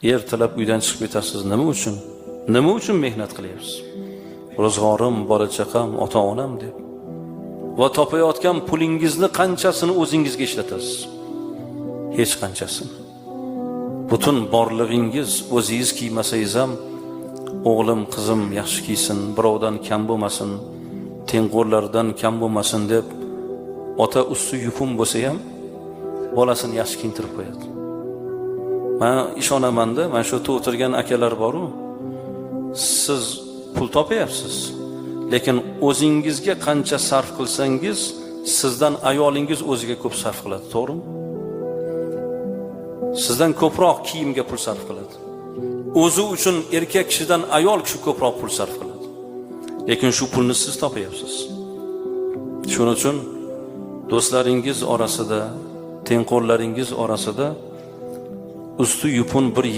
Ertalab uydan chiqib ketasiz, nima uchun? Nima uchun mehnat qilyapsiz? Ro'zg'orim, bola chaqam, ota onam deb. Va topayotgan pulingizni qanchasini o'zingizga ishlatasiz? Hech qanchasini. Butun borlig'ingiz, o'zingiz kiymasangiz ham, o'g'lim, qizim yaxshi kiysin, birovdan kam bo'lmasin, tengqurlaridan kam bo'lmasin deb ota usti yupun bo'lsa ham bolasini yaxshi kiyintirib qo'yadi. Man ishonamanda, mana shu yerda o'tirgan akalar boru, siz pul topyapsiz, lekin o'zingizga qancha sarf qilsangiz, sizdan ayolingiz o'ziga ko'p sarf qiladi, to'g'rimi? Sizdan ko'proq kiyimga pul sarf qiladi. O'zi uchun erkak kishidan ayol kishi ko'proq pul sarf qiladi. Lekin shu pulni siz topyapsiz. Shuning uchun do'stlaringiz orasida, tengqurlaringiz orasida usti yupun bir